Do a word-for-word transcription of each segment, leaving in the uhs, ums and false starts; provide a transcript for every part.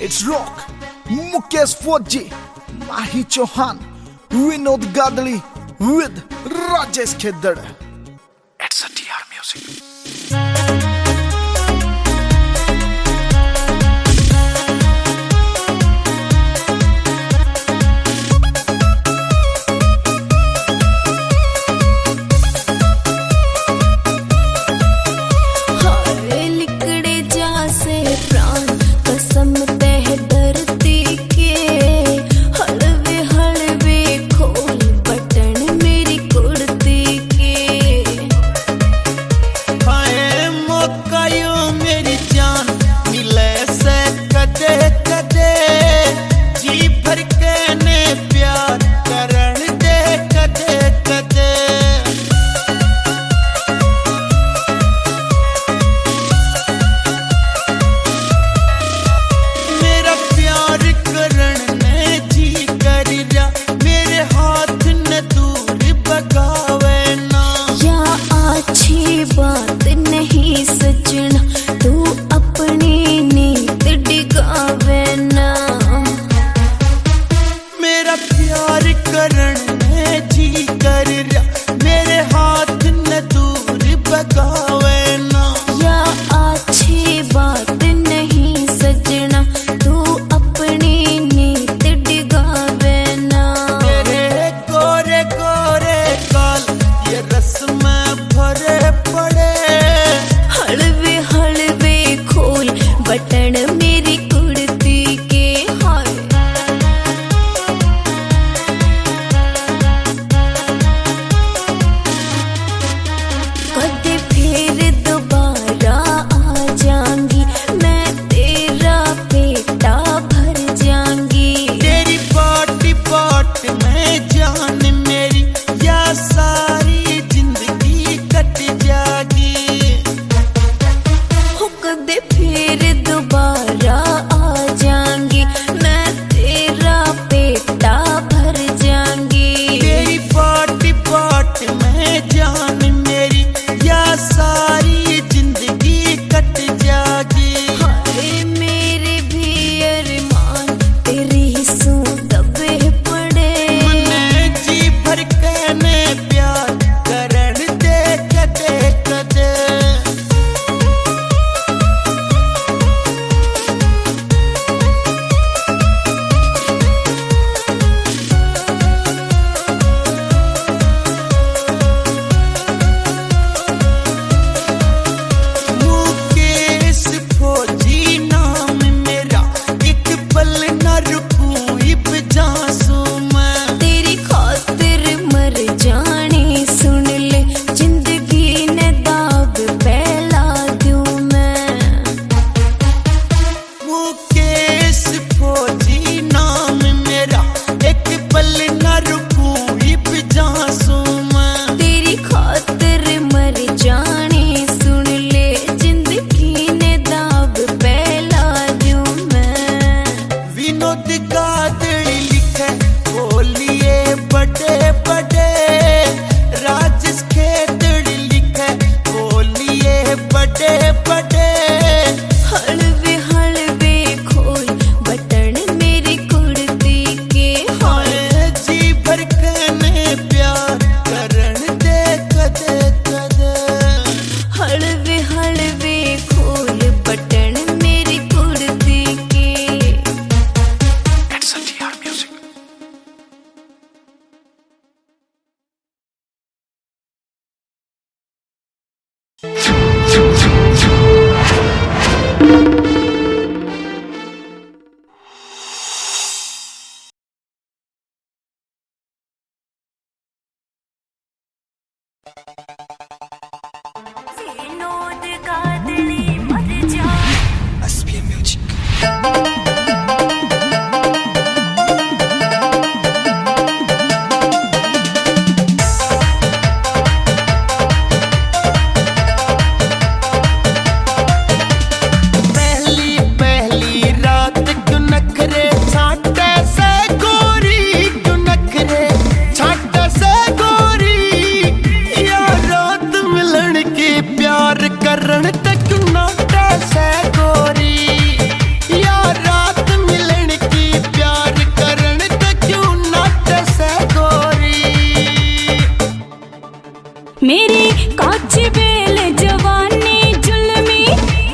It's rock. Mukesh फौजी, माही चौहान, विनोद गादड़ी with Rajesh Khedar. It's a T R music. हाय लिकड़े जा से प्राण, कसम तह धरती के। हलवे हलवे खोल बटन मेरी कुर्ती के। हाय मौका यो मेरी जान, मिले से कदे कदे। जी भर के ने प्यार करण दे कदे कदे। मेरा प्यार करण ने जी कर रहा, मेरे हाथ न दूर भगावे ना। या अच्छी बात नहीं सजना, तू अपनी नीत डिगावे ना। मेरा प्यार करण ने जी कर रहा, मेरे हाथ न दूर भगावे ना। या अच्छी बात नहीं सजना, तू अपनी नीत डिगावे ना। तेरे कोरे कोरे काल ये रस्म भरे पड़े। हलवे हलवे खोल बटन मेरी कुर्ती के। हाय कदे फिर दोबारा आ जाऊंगी, मैं तेरा पेटा भर जाऊंगी। तेरी पाट पाट में जान मेरी, या सारी जिंदगी कट जागी। हो कदे फिर दोबारा आ जाऊंगी, मैं तेरा पेटा भर जाऊंगी। तेरी पाट पाट में जान मेरी, या सारी जिंदगी कट जागी। हाय मेरे भी अरमान तेरी सू दबे पड़े। मन्ने जी भर के ने प्यार करण दे कदे कदे। मुकेश फौजी नाम मेरा, एक पल ना रुकूं इब जासूं मैं। तेरी खातिर मर जाने सुन ले, जिंदगी ने दाग पे ला दूं मैं। मुकेश फौजी नाम मेरा, एक पल ना रुकूं इब जासूं मैं। तेरी खातिर मर जाने सुन ले, जिंदगी ने दाग पे ला दूं मैं। विनोद गादड़ी लिखे बोलिए बड़े बड़े, राजेश खेदड़ी लिखे बोलिए बड़े बड़े। हलवे हलवे खोल बटन मेरी कुर्ती के। हाय जी भर के ने प्यार करण दे कदे कदे। हलवे हलवे खोल बटन मेरी कुर्ती के। It's a T R music. Vinod गादड़ी मर जा। S B M Music। पहली पहली रात क्यों नखरे छाटे से गोरी, क्यों नखरे छाटे से गोरी, यार मेरी काची बेल जवानी जुल्मी,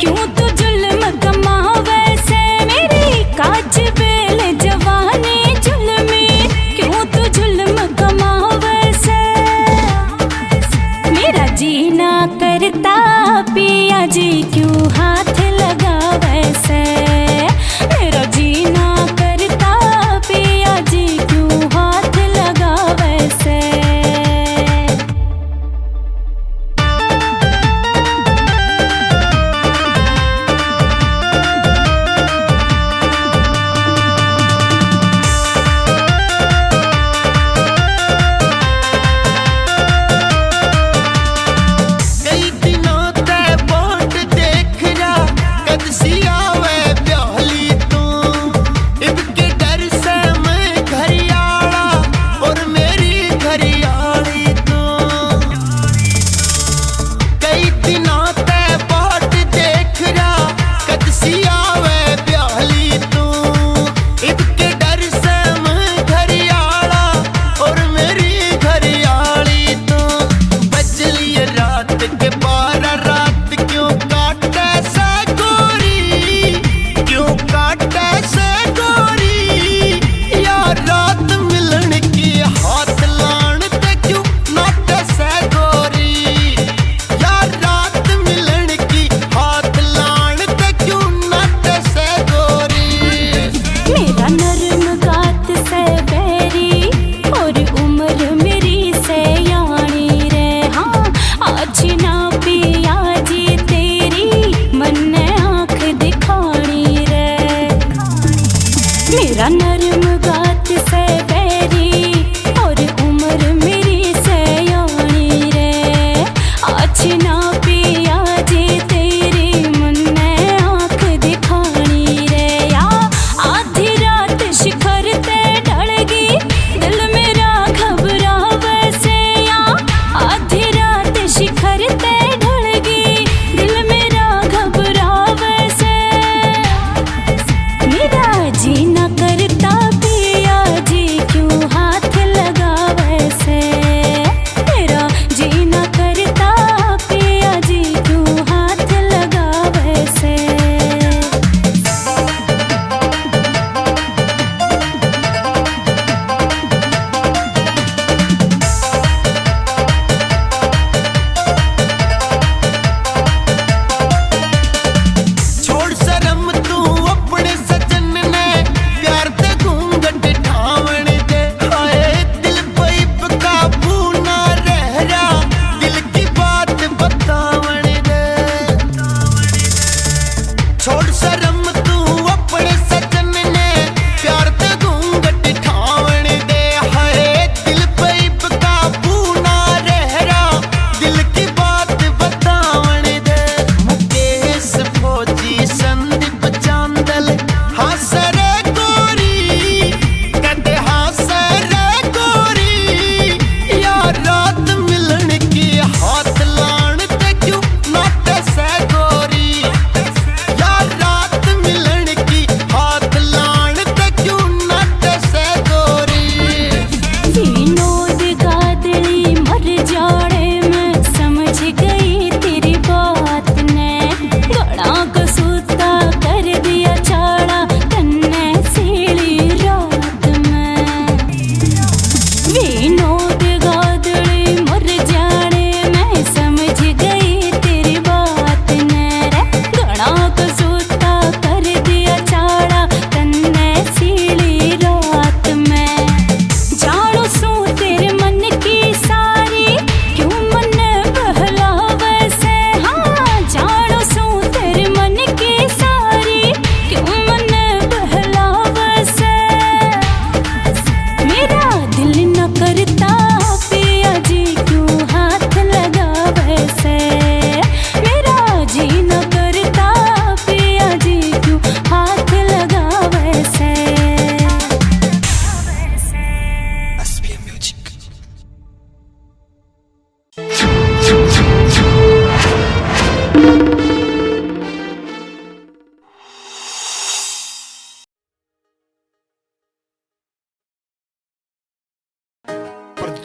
क्यों तू जुल्म कमावे से? मेरी काची बेल जवानी जुल्मी, क्यों तू जुल्म कमावे से? मेरा जीना करता पिया जी क्यों हाथ लगावे से? मेरा जीना करता पिया जी क्यों हाथ लगावे से?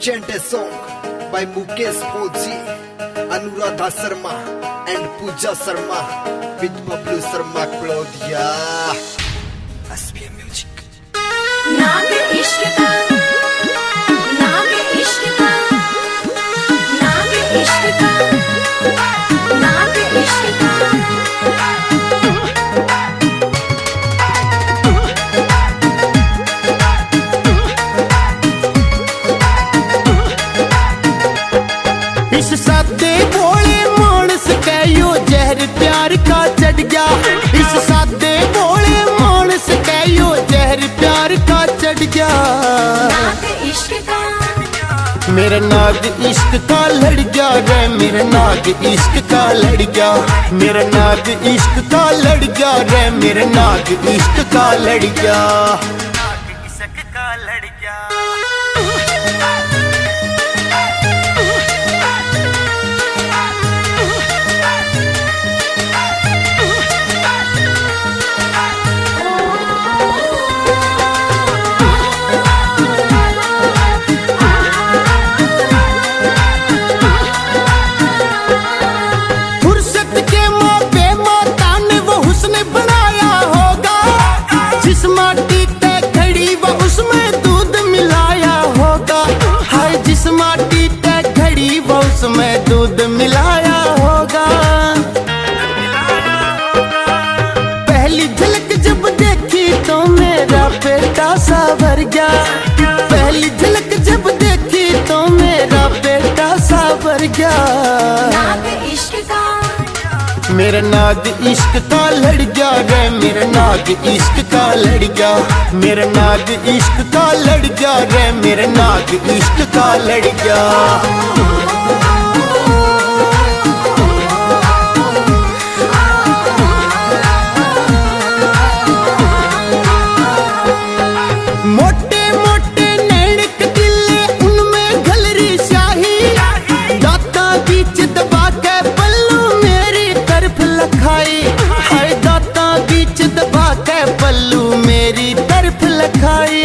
Presented song by by Mukesh Fauji, Anuradha Sharma and Pooja Sharma with Bablu Sharma Claudia. S B M Music. नाग इश्क का, नाग इश्क का, नाग इश्क का, नाग इश्क का। इस सादे भोले मानस कै यो जहर प्यार का चढ़ गया। इस सादे भोले मानस कै यो जहर प्यार का चढ़ गया। नाग इश्क का। मेरा नाग इश्क का लड़ गया रे, मेरा नाग इश्क का लड़ गया। मेरा नाग इश्क का लड़ गया रे, मेरा नाग इश्क का लड़ गया। इश्क का लड़ गया। फुर्सत के मोपे माता ने वो हुस्न बनाया होगा। जिस माटी ते खड़ी वो उसमें दूध मिलाया होगा। हाय, जिस माटी ते खड़ी वो उसमें दूध मिलाया होगा। पहली झलक जब देखी तो मेरा पेटा सा भर गया। पहली झलक जब देखी तो मेरा पेटा सा भर गया। नाग इश्क का। मेरा नाग इश्क का लड़ गया रे, मेरा नाग इश्क का लड़ गया। मेरा नाग इश्क का लड़ गया रे, मेरा नाग इश्क का लड़ गया। मोटे मोटे नैन कटीले, उनमें घलरी स्याही। दांतां बीच दबा के पल्लू मेरी तरफ लखाई। हाय, दांतां बीच दबा के पल्लू मेरी तरफ लखाई।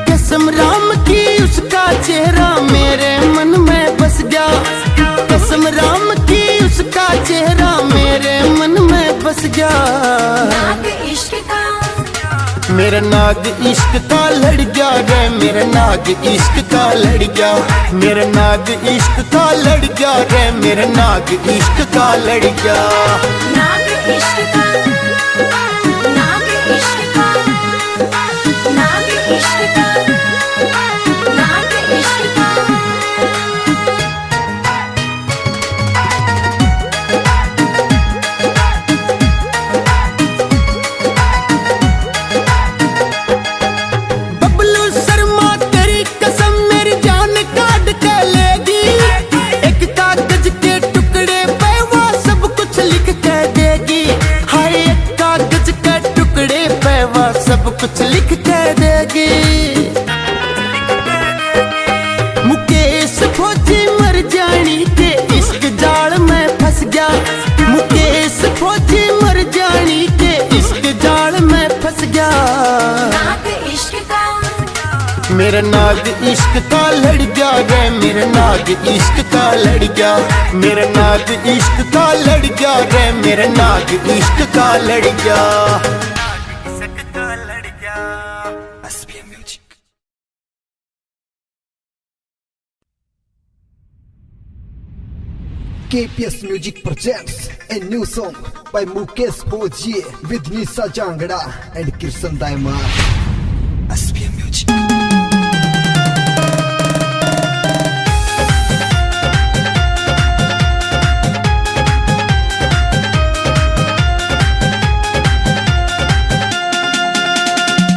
कसम राम की उसका चेहरा मेरे मन में बस गया। कसम राम की उसका चेहरा मेरे मन में बस गया। नाग इश्क का। मेरा नाग इश्क का लड़ गया रे, मेरा नाग इश्क का लड़ गया। मेरा नाग इश्क का लड़ गया रे, मेरा नाग इश्क का लड़ गया। नाग इश्क का, नाग इश्क का, नाग इश्क का, नाग इश्क का। बबलू शर्मा, तेरी कसम, मेरी जान काट के लेगी। एक कागज के टुकड़े पे वो सब कुछ लिख के देगी। हाय, एक कागज के टुकड़े पे वो सब कुछ लिख के देगी। मुकेश फौजी मर जानी के इश्क जाल में फंस गया। मुकेश फौजी मर जानी के इश्क जाल में फंस गया। नाग इश्क का। मेरा नाग इश्क का लड़ गया रे, मेरा नाग इश्क का लड़ गया। मेरा नाग इश्क का लड़ गया रे, मेरा नाग इश्क का लड़ गया। इश्क का लड़ गया। S B M Music. K P S Music presents a new song by Mukesh Fauji with Nisha Jangra and Krishan Daima. S B M Music.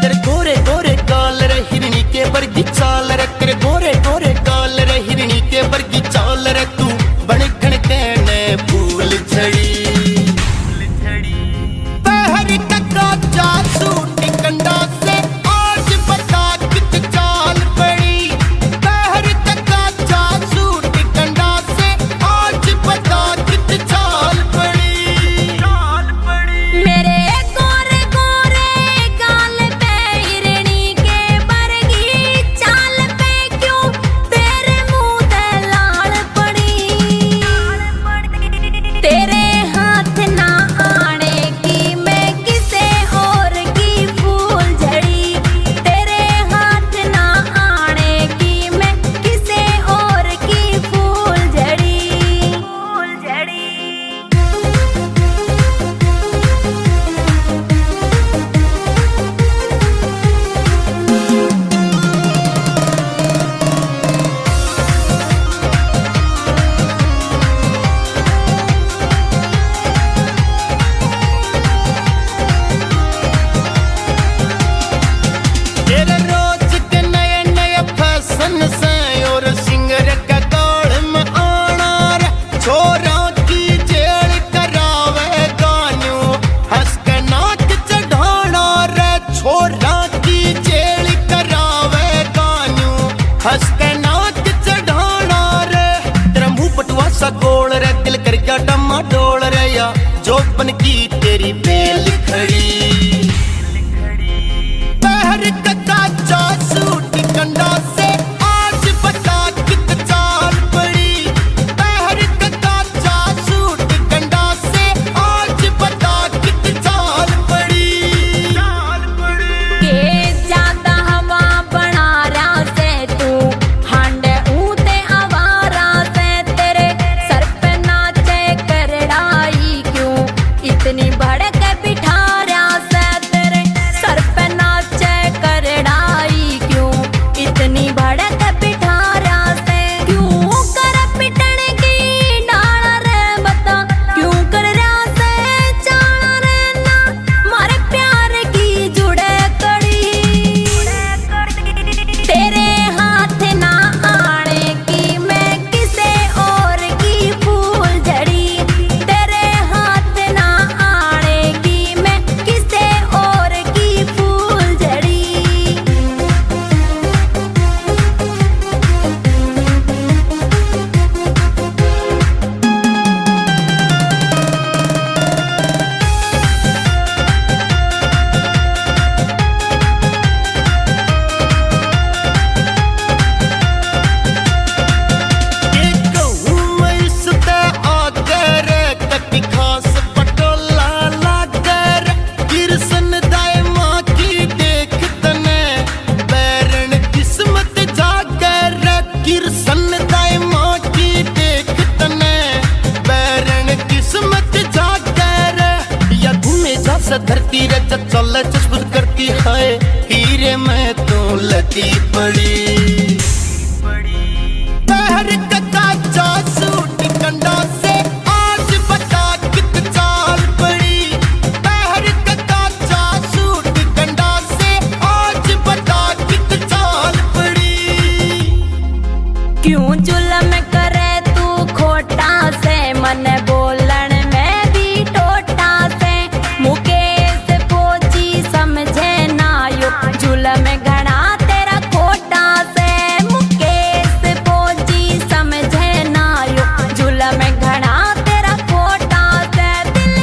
तेरे गोरे गोरे गाल रे, हिरणी के बरगी चाल रे, तेरे गोरे गोरे गाल रे, हिरणी के बरगी चाल रे, तू बन खन कहने फूल झड़ी। पहर टका चा सूट कंडा से हंस के नाक चढ़ाना रे, तेरा मुंह पटुआ सा गोल रे, दिल कर गया डमा डोल रे, या जोबन की तेरी बेल खड़ी। पहर का काचा सूट कंडा से, आज बता कित चाल पड़ी। पहर का काचा सूट कंडा से, आज बता कित चाल पड़ी। के ज्यादा हवा बना रहा से तू, हांडे ऊते आवारा से, तेरे सर पे नाचे करड़ाई क्यों, इतनी भड़क बिठा रहा से, तेरे सर पे नाचे करड़ाई क्यों, इतनी भड़क बिठा रहा से, क्यों कर पिटण की डाला रे बता, क्यों कर रहा से चाला रे ना, मारे प्यार की जुड़े कड़ी। तेरे हाथ ना आने की मैं किसे और की फूल झड़ी, तेरे हाथ ना आने की मैं किसे और की फूल झड़ी। के कहूँ मैं इसते आगे रे, कति खास पटोला लागे रे। किरसन दाए माँ की देख तने, बैरन किस्मत जागे रे। किरसन दाए माँ की देख तने, बैरन किस्मत जागे रे। या घूमे जा सा धरती रे, जब चले जसपुर करती है, हीरे में तो लदी पड़ी। पहर का काचा सूट कंडा से, आज बता कित चाल पड़ी। पहर का काचा सूट कंडा से, आज बता कित चाल पड़ी। क्यों जुल्म करे तू खोटा से, मन बोलन में भी टोटा से। मुकेश फौजी समझे ना यो, जुल्म घना तेरा खोटा से। मुकेश फौजी समझे ना यो, जुल्म घना तेरा खोटा से। दिल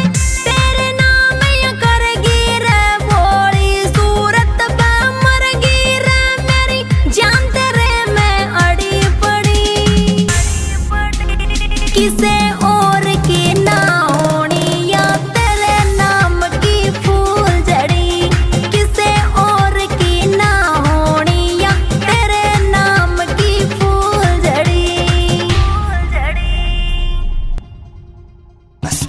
तेरे नाम या करगी रे भोली, सूरत पे मरगी रे मेरी जान तेरे में अड़ी पड़ी। किसे और की ना होनी या तेरे नाम की फूल झड़ी, किसे और की ना होनी या तेरे नाम की फूल झड़ी। S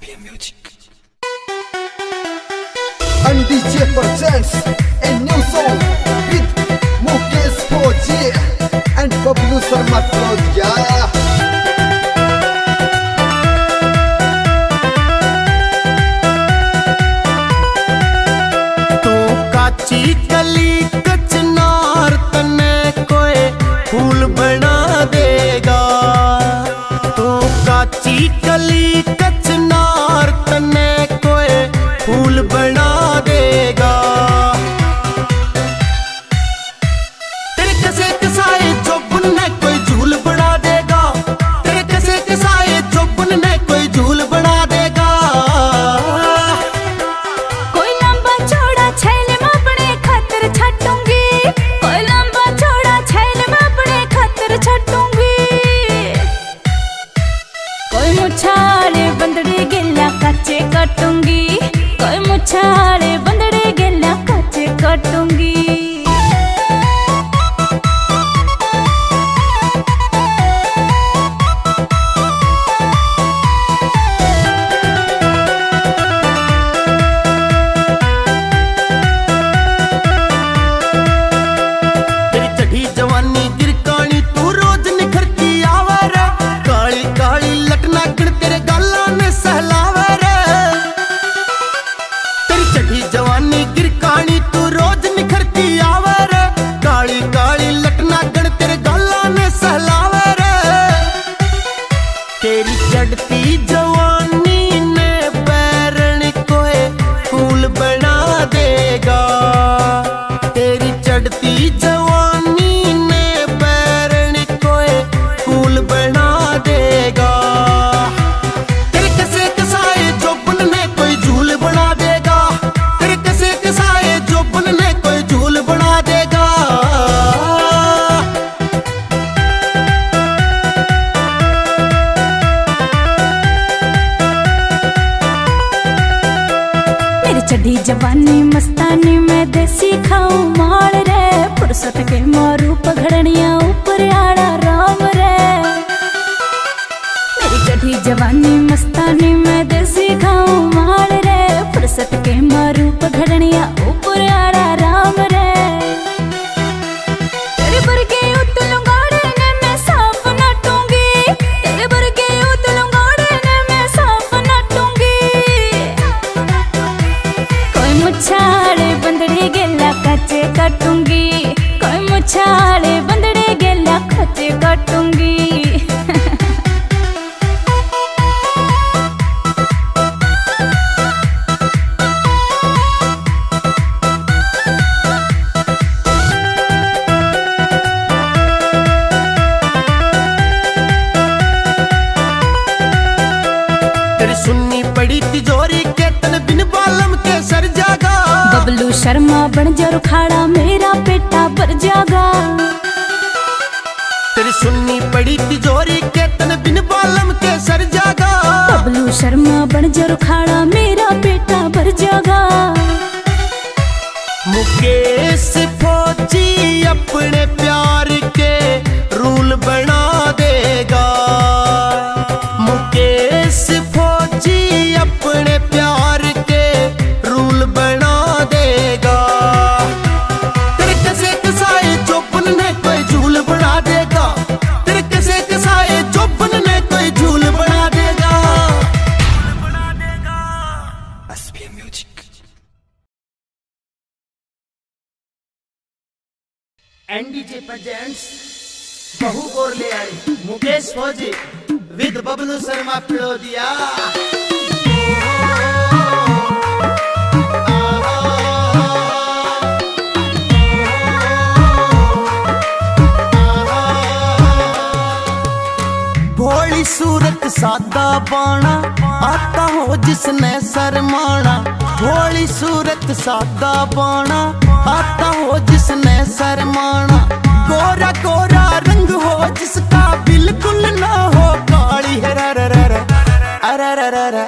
B M Music. And D J presents a new song with Mukesh Fauji and Bablu Sharma Claudia. तू काची कली कचनार, तन्ने कोई फूल बना देगा। तू काची कली कचनार, तन्ने कोई फूल बना देगा। तेरे कसे कसाए जोबन ने कोई झूल बना देगा। तेरे कसे कसाए जोबन ने कोई झूल बना देगा। कोई लंबा चौड़ा छैल मैं अपने खातर छाटूंगी, कोई लंबा चौड़ा छैल मैं अपने खातर छाटूंगी। कोई मुछाले बंदड़ी गेला काचे काटूंगी, कोई मुछाले बंदड़ी गेला काचे काटूंगी। तेरी चढ़ी जवानी गिरकानी तू रोज निखरती आवे रे। काली काली लटना किण तेरे गालां ने सहलावे रे। तेरी चढ़ी जवानी गिरकानी तू रोज निखर तेरी चढ़ती जवानी ने बैरण कोए फूल बना देगा। तेरी चढ़ती जवानी ने बैरण कोए फूल बना देगा। तेरे कसे कसाए जोबन ने कोई झूल बना देगा। तेरे कसे कसाए जोबन ने कोई झूल बना देगा। मेरी चढ़ी जवानी मस्तानी में देसी खाऊं माल रे, फुर्सत के मारू पगड़निया ऊपर आड़ा राम रे। मेरी चढ़ी जवानी मस्तानी में देसी खाऊं माल रे, फुर्सत के मारू पगड़निया ऊपर आड़ा राम रे। तेरे बरगे उतलूं गाड़े ने मैं साफ नाटूंगी, तेरे बरगे उतलूं गाड़े ने मैं साफ नाटूंगी। कोई मुछाले बंदड़ी गेला कच्चे काटूंगी, कोई मुछाले बंदड़ी गेला कच्चे काटूंगी। तेरी सुन्नी पड़ी तिजोरी के तन बिन बालम के सर जागा। बबलू शर्मा बन जा रुखाड़ा, मेरा पेटा भर जागा। तेरी सुन्नी पड़ी तिजोरी के तन बिन बालम के सर जागा। बबलू शर्मा बन जा रुखाड़ा, मेरा पेटा भर जागा। मुकेश फौजी अपने प्यार के रूल बना देगा। मुकेश फौजी अपने प्यार के रूल बना देगा। तेरे कसे कसाए जोबन ने कोई झूल बना देगा। तेरे कसे कसाए जोबन ने कोई झूल बना देगा। SPM music. एनडीजे प्रेजेंट्स बहू बोरले आली मुकेश फौजी विद बबलू शर्मा पिड़ोदिया। भोली सूरत सादा बाणा, आता हो जिसने शर्माना। भोली सूरत सादा बाणा, आता हो जिसने शर्माना। गोरा गोरा रंग हो जिसका, बिल्कुल ना हो काली। हेरा रे रे रे, अरे रे रे रे,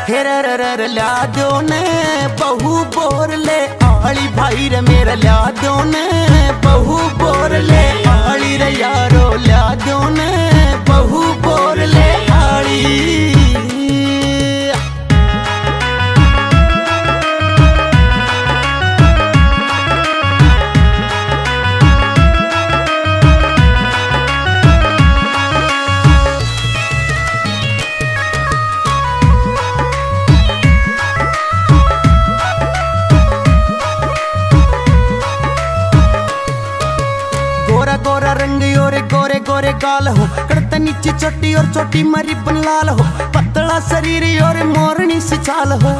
हेरा रे रे रे, ला दो ने बहू बोरले आली। भाई रे मेरा, ला दो ने बहू बोरले आली रे यारो, ला दो ने बहू बोरले आली। गोरा गोरा रंग और गोरे गोरे गाल हो, कड़ते नीचे चोटी और चोटी में रिबन लाल हो, पतला शरीर और मोरनी सी चाल हो।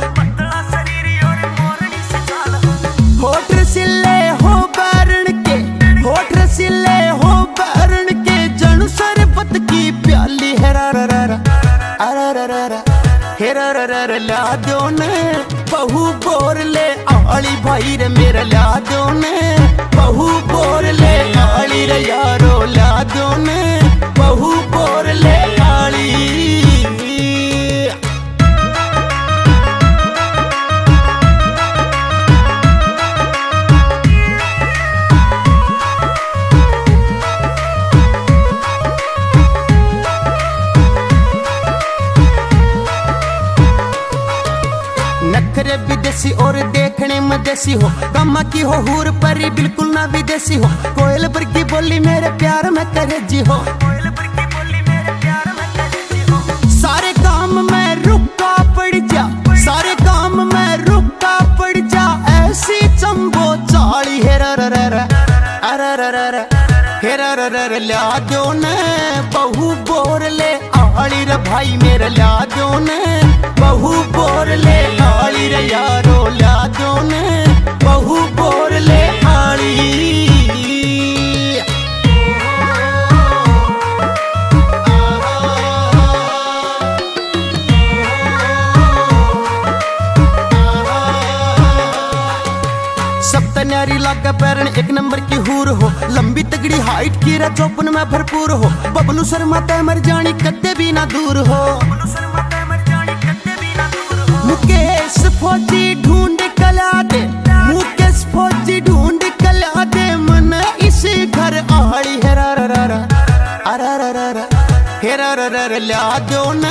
होठ रसीले हो बैरण के, होठ रसीले हो बैरण के, जणु शरबत की प्याली। हेरा रे रे रे, अरे रे रे रे, हेरा रे रे रे, ला दो ने बहू बोरले आली। भाई रे मेरा, ला दो ने बहू बोरले आली रे यारो, ला दो ने बहू बोरले आली। नखरे विदेशी और देखने में देसी हो, गामा की हो हूर परी बिल्कुल ना विदेशी हो, कोयल वर्गी बोली मेरे प्यार में करे जी हो। सारे काम में रुका पड़ जा, सारे काम में रुका पड़ जा, ऐसी चंबो चाली। हेरा रे रे रे, अरे रे रे रे। हेरा र र र ल्या दो न बहू बोर ले आली रे भाई मेरे, ल्या दो न बहू बोर ले आली रे यारो, ल्या दो न बहू बोर ले आली। सब तै न्यारी लागे बैरण, एक नंबर की हूर हो, लंबी तगड़ी हाइट की रे चौपन में भरपूर हो। बबलू शर्मा तै मर जानी कदे भी ना दूर हो। मुकेश फौजी ढूंढ कला दे, मुकेश फौजी ढूंढ कला दे, मन इस घर आली। हेरा र र र, अरा र र र, हेरा र र र, ल्या दो न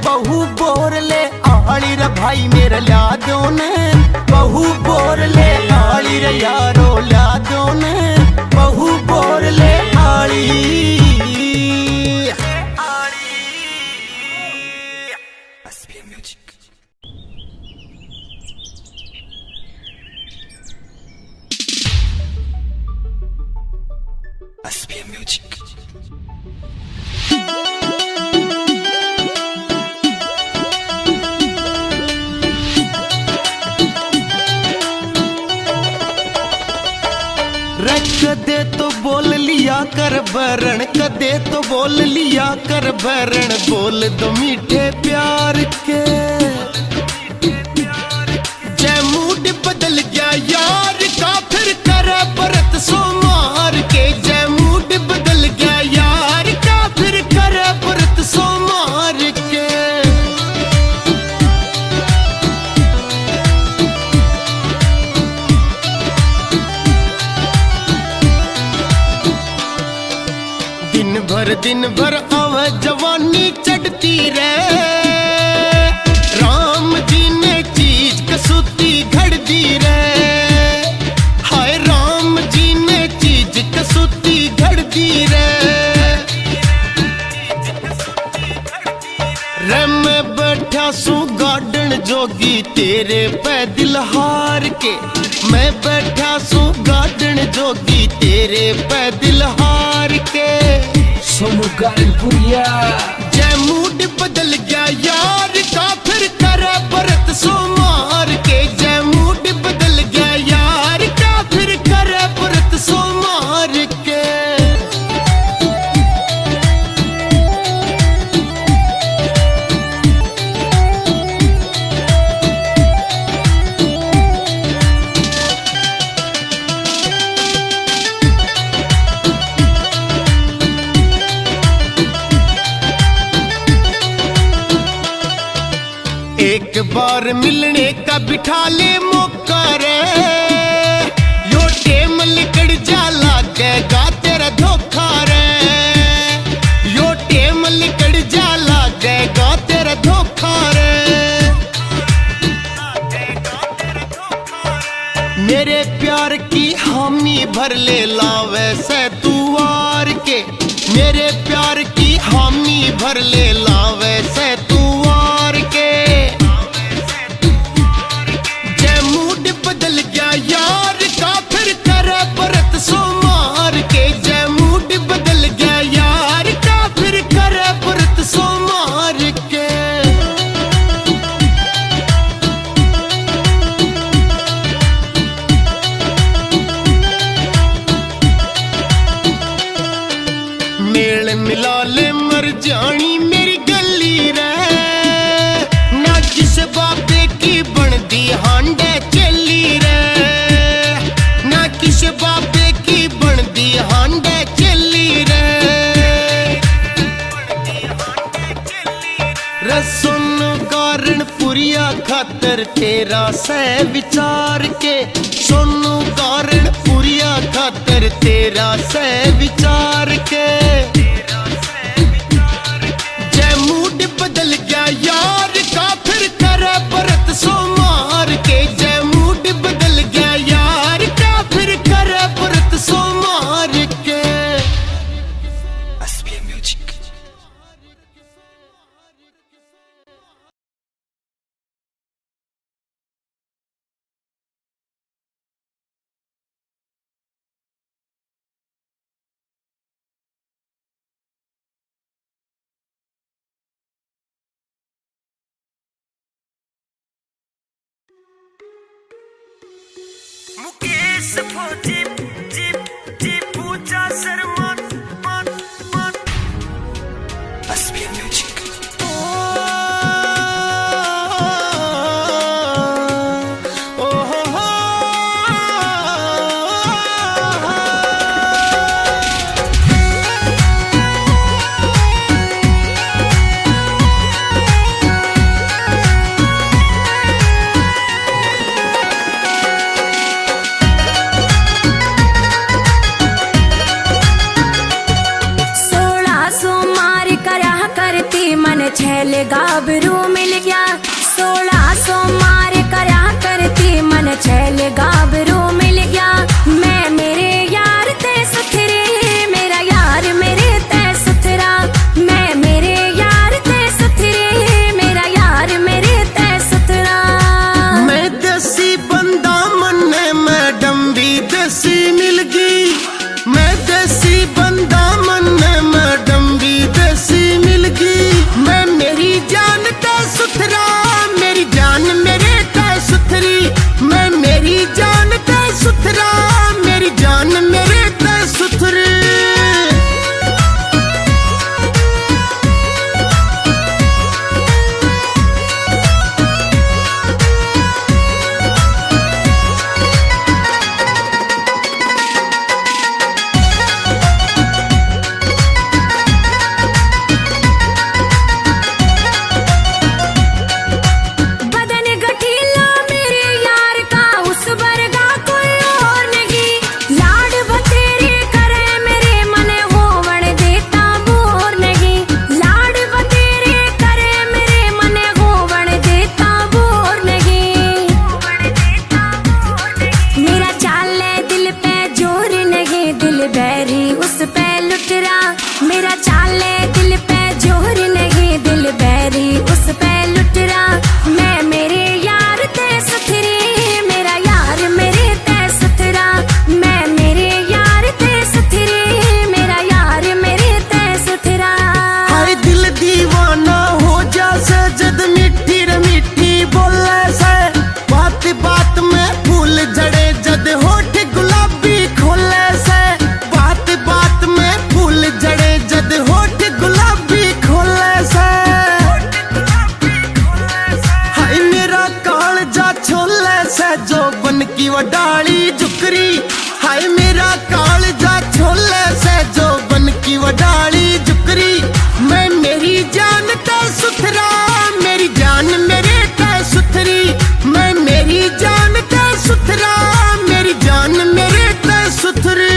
बहू बोर ले आली रे भाई मेरे, ल्या दो न बहू बोर ले आली रे यारो, ल्या दो न बहू बोर ले आली। S B M Music। S B M Music। रे कदे तो बोल लिया कर बैरण, कदे तो बोल लिया कर बैरण, बोल दो मीठे प्यार के। जै मूड बदल गया यार का, फिर करे व्रत सोमवार के। जै मूड बदल गया यार का, फिर करे व्रत सोमवार के। दिन भर, दिन भर आवे जवानी चढ़ती रे, राम जी ने चीज कसूती घड़ दी रे। हाय राम जी ने चीज कसूती घड़ दी रे। रे मैं बैठा सूं गार्डन जोगी तेरे पे दिल हार के, मैं बैठा सूं गार्डन जोगी तेरे पे दिल हार के। सोनू गार्डनपुरिया। जै मूड बदल गया यार का, फिर करे व्रत सोमवार के। जै मूड बदल गया यार का, फिर करे व्रत सोमवार के। एक बार मिलने का बिठा ले मौका रे, यो टेम लिकड़ जा लागेगा तेरा धोखा रे, यो टेम लिकड़ जा लागेगा तेरा धोखा रे। मेरे प्यार की हामी भर ले लावे से तू वार के, मेरे प्यार की हामी भर ले लावे से तू वार के। जै मूड बदल गया यार का, फिर करे व्रत सोमवार के। जै मूड बदल गया यार का, फिर करे व्रत सोमवार के। मेल मिला ले मर जानी मेरी गली रे, ना किस बाबे की बनदी हांडे चेली रे, ना किस बाबे की बनदी हांडे चेली रे। रे सोनू गार्डनपुरिया खातर तेरा से विचार के, सोनू गार्डनपुरिया खातर तेरा से विचार के। जै मूड बदल गया यार का, फिर करे व्रत सोमवार के। जै मूड बदल गया यार का, फिर करे व्रत सोमवार के। S B M Music। फौजी जी, जी पूजा शर्मा, मा, मा। SBN music. सोलह सौ मार करया करती, मन छैल गाबरू मिल गया। सोलह सौ मार करया करती, मन छैल गाबरू मिल गया। मैं मेरे यार ते सुथरी, मेरा यार मेरे ते सुथरा। मैं मेरे यार ते सुथरी, मेरा यार मेरे ते सुथरा। मैं देसी बंदा, मन्ने मैडम भी देसी मिल गई। मैं देसी बंदा, मन्ने मैडम भी देसी मिल गई। मैं मेरी जान ते सुथरा, मेरी जान मेरे ते सुथरी। मैं मेरी जान ते सुथरा, मेरी जान मेरे ते सुथरी। बदन गठीला मेरे यार का, उस वर्गा कोई और नहीं। लाड बतेरे करे मेरे, मने होवण देता बोर नहीं। लाड बतेरे करे मेरे, मने होवण देता बोर नहीं। मेरा चाले दिल पे जोर नहीं, दिल बैरी उस पे लुटरा। मेरा चाले दिल पे जोर नहीं, दिल बैरी उस पे लुटरा। मैं मेरे यार ते सुथरी, मेरा यार मेरे ते सुथरा। मैं मेरे यार ते सुथरी, मेरा यार मेरे ते सुथरा। हाय दिल दीवाना हो जा से, जद मीठी रे मीठी बोले से। बात बात में फूल झड़े, जद होठ गुलाबी खोले से। बात बात में फूल झड़े, जद होठ गुलाबी खोले से। हाय मेरा कालजा छोले से, जोबन की वो डाली जुकरी। हाय मेरा कालजा छोले से, जोबन की वो डाली जुकरी। मैं मेरी जान ते सुथरा, मेरी जान मेरे ते सुथरी। मैं मेरी जान ते सुथरा, मेरी जान मेरे ते सुथरी।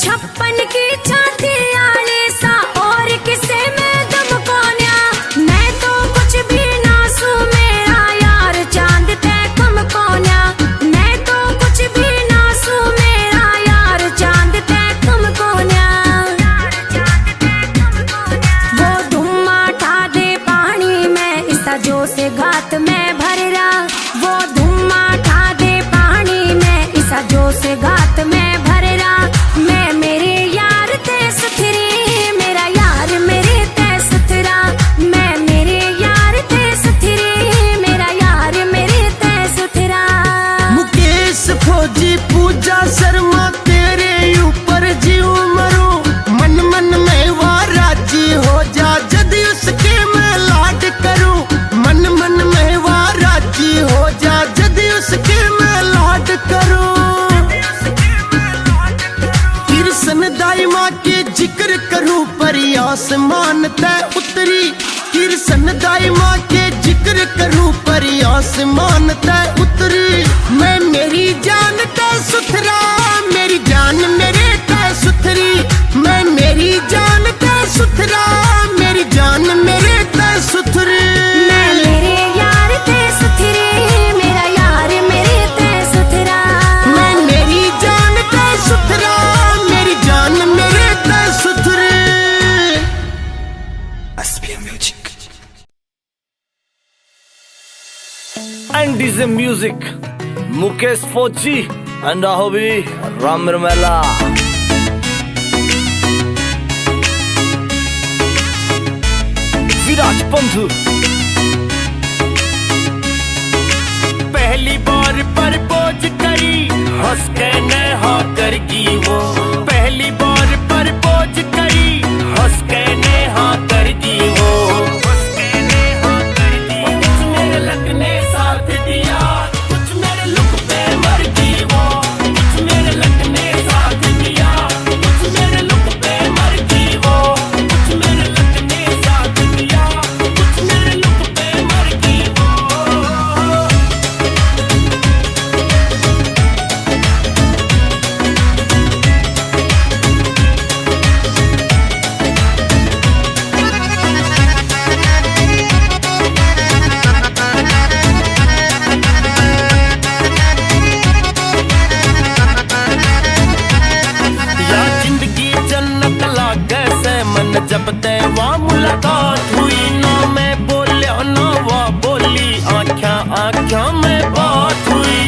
छप्पन की छाती आले सा और किसे में दम कोन्या। मैं तो कुछ भी ना सू, मेरा यार चांद ते कम कोन्या। मैं तो कुछ भी ना सू, मेरा यार चांद ते कम कोन्या। वो धुम्मा ठा दे पानी में, इसा जोश गात में भर रहा। वो धुम्मा ठा दे पानी में, इसा जोश गात में भर रहा। मैं मेरे यार ते सुथरी, मेरा यार मेरे ते सुथरा। मैं मेरे यार ते सुथरी, मेरा यार मेरे ते सुथरा। मुकेश फौजी, पूजा शर्मा, तेरे ऊपर जीव मरूं। मन मन में वा राजी हो जा, जद उसके मैं लाड करूं। मन मन में वा राजी हो जा, जद उसके मैं लाड करूं। कृष्ण दायमा के जिक्र करूं, पर आसमान तै उतरी। कृष्ण दायमा के जिक्र करूं, पर आसमान तै उतरी। मैं मेरी जान तै सुथरा, मेरी जान मेरे तै सुथरी। मैं मेरी जान तै सुथरा, मेरी जान मेरे तै सुथरी। मैं मेरे यार तै सुथरी, मेरा यार मेरे तै सुथरा। मैं मेरी जान तै सुथरा, मेरी जान मेरे तै सुथरी। SBN music. And DJ music. Mukesh फौजी and राहोबी राम रमेला। विराज पंथू। पहली बार प्रपोज करी, हंस के ने हाँ कर गई वो। पहली बार प्रपोज करी, हंस के ने हाँ कर गई वो। हंस के ने हाँ कर गई वो। कुछ मेरे लक ने साथ दिया, कुछ मेरे लुक पे मर गई वो, कुछ मेरे लक ने साथ दिया, कुछ मेरे लुक पे मर गई वो, कुछ मेरे लक ने साथ दिया, कुछ मेरे लुक पे मर गई वो। या जिंदगी जन्नत लागे से मन जब तै वा मुलाकात हुई ना, मैं बोल्या ना वा बोली, आँख्या आँख्या में बात हुई।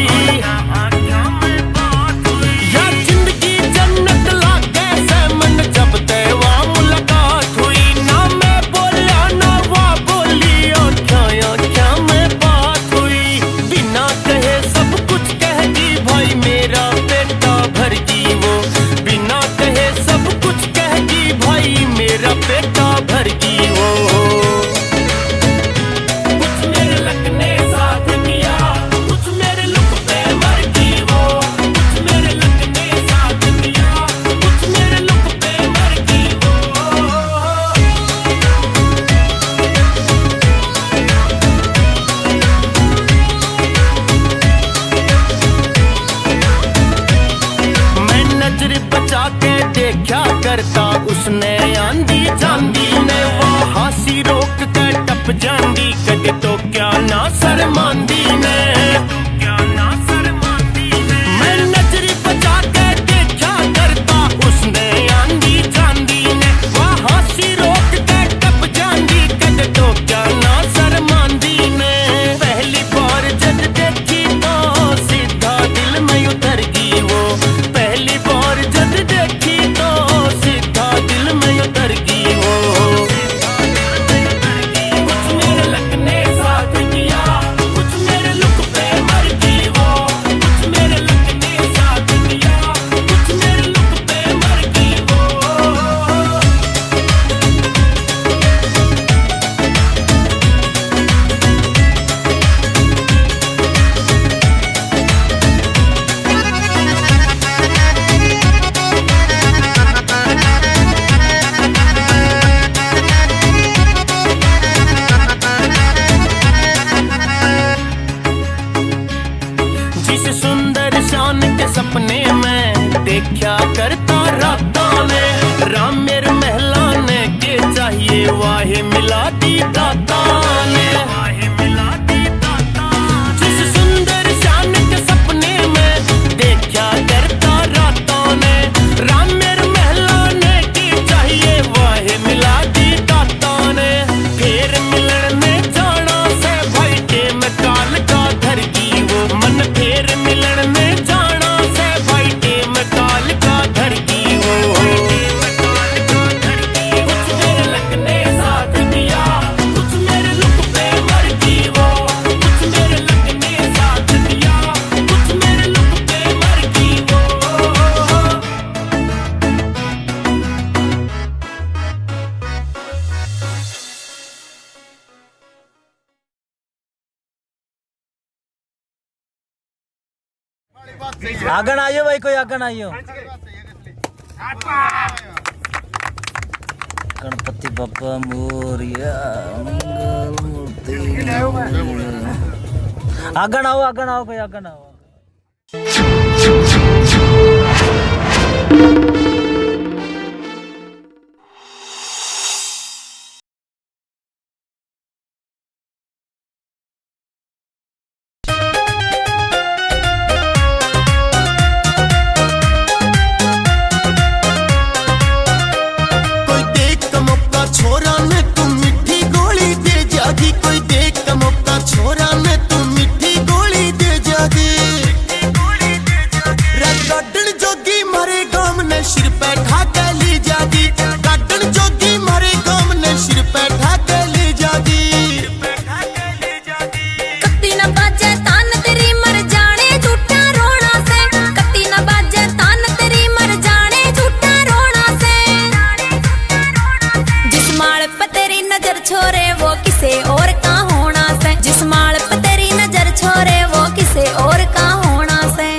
या जिंदगी जन्नत लागे से मन जब तै वा मुलाकात हुई ना, मैं बोल्या ना वा बोली, आँख्या आँख्या में बात हुई। बिना कहे सब कुछ कह दी भाई, मेरा पेटा भर गई वो। बिना कहे सब कुछ कह दी भाई, मेरा पेटा भर गई वो। कुछ मेरे लक ने साथ दिया, कुछ मेरे लुक पे मर गई वो। कुछ मेरे लक ने साथ दिया, कुछ मेरे लुक पे मर गई वो। मैं नजर बचा के देखा करता उसने आंधी जांधी ने, वो हांसी रोक के टप जांदी, कद टोक्या ना शर्मांदी ने। मैं नजर बचा के देखा करता उसने आंधी जांदी ने, वो हांसी रोक के टप जांदी, कद टोक्या ना शर्मांदी ने। पहली बार जद देखी तो सीधा दिल में उतर गई वो। पहली बार जद देखी तो सीधा दिल में उतर गई वो। कुछ मेरे लक ने साथ दिया, कुछ मेरे लुक पे मर गई वो। कुछ मेरे लक ने साथ दिया, कुछ मेरे लुक पे मर गई वो। जिस सुंदर शान के सपने में देखा करता रातां ने, राम मेरे महलाने के चाहिए वाहे मिला दी दाता ने। जिस सुंदर शान के सपने में देखा करता रातां ने, राम मेरे महलाने के चाहिए वाहे मिला दी दाता ने। फेर मिलन ने जाना से भाई टेम काल का धर गई वो। मन फेर मिलन ने जाना से भाई टेम काल का धर गई वो। कुछ मेरे लक ने साथ दिया, कुछ मेरे लुक पे मर गई वो। कुछ मेरे लक ने साथ दिया, कुछ मेरे लुक पे मर गई वो। आगन आइयो भाई, कोई आगन आइयो। गणपति बप्पा मोरया, मंगल मूर्ति मोरया। आगन आओ, आगन आओ, कोई आगन आओ। कोई देख के मौका छोरा ने तू मीठी गोली दे जागी, कोई देख के मौका छोरा ने तू मीठी गोली दे जागी। रे वो किसे और का होना से, जिस माल पे तेरी नजर छोरे वो किसे और का होना से।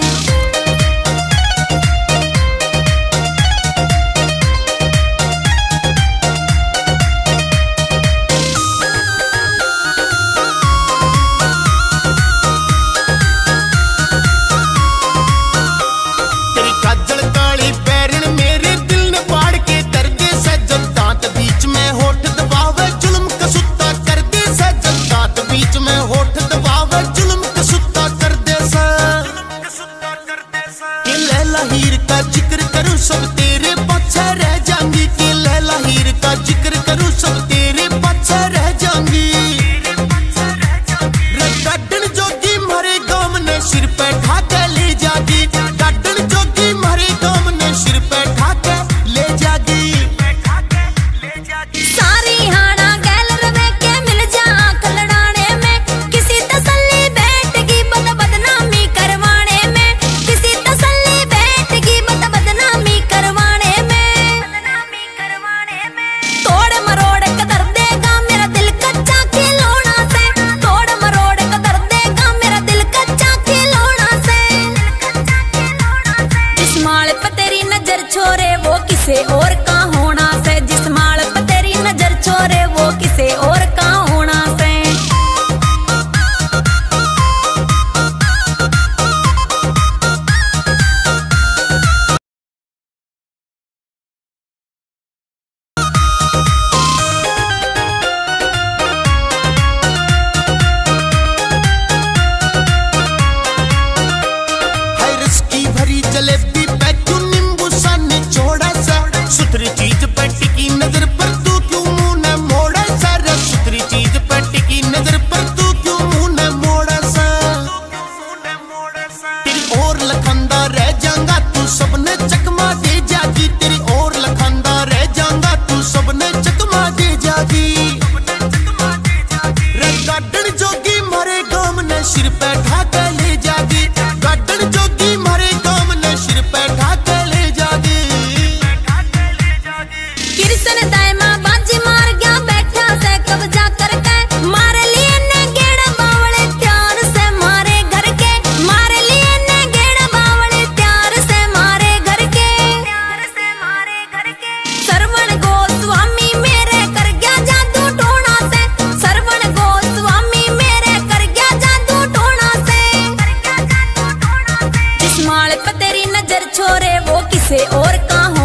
तेरी काजल काली पैरण मेरे दिल ने पाड़ के दर्दे से, जब दांत बीच में होठ दबावे, जुल्म कसूता कर दे से, जब दांत बीच में होठ दबावे, जुल्म कसूता कर दे से। के लैला हीर का जिक्र करूं सब तेरे पाछे रह जाएंगी, के लैला हीर का जिक्र करूं सब तेरे पाछे रह जाएंगी। रे गाडन जोगी म्हारे गाम ने सिर पे ठा के ले जागी, गाडन जोगी म्हारे गाम ने सिर पे ठा के ले जागी। सारी हाणा गैल रवे के मिल जा आंख लड़ाने में, किसी तसल्ली बैठगी बद बदनामी करवाने में, किसी तसल्ली बैठगी बद बदनामी करवाने में। तोड़ मरोड़ के धर देगा मेरा दिल कच्चा खिलौना से, तोड़ मरोड़ के धर देगा मेरा दिल कच्चा खिलौना से। जिस माल पे तेरी नजर छोरे वो किसे और का होना से, जिस माल पे तेरी नजर छोरे वो किसे और का होना से। हाय रस की भरी जलेबी पे क्यों नींबू सा निचोड़ा सा, सुथरी चीज पे टिकी नजर पर तू क्यों मुंह न मोड़ा सा, रे सुथरी चीज पे टिकी नजर पर तू क्यों मुंह न मोड़ा सा। तेरी और लखंदा रह जाऊंगा, तू सबने चकमा दे जागी, तेरी और लखंदा रह जाऊंगा, तू सबने चकमा दे जागी। रे गाडन जोगी म्हारे गाम ने सिर पे ठा के ले जागी, गाडन जोगी म्हारे गाम ने सिर पे ठा के ले जागी। किरसन दायमा बाजी मार गया, बैठा से कब्जा करके, मार लिए ने गेड़ बावले त्यार से मारे घर के, मार लिए ने गेड़ बावले त्यार से मारे घर के। सरवण गोस्वामी मेरे कर गया जादू टोणा से, सरवण गोस्वामी मेरे कर गया जादू टोणा से। जिस माल पे तेरी नजर छोरे वो किसे और का हो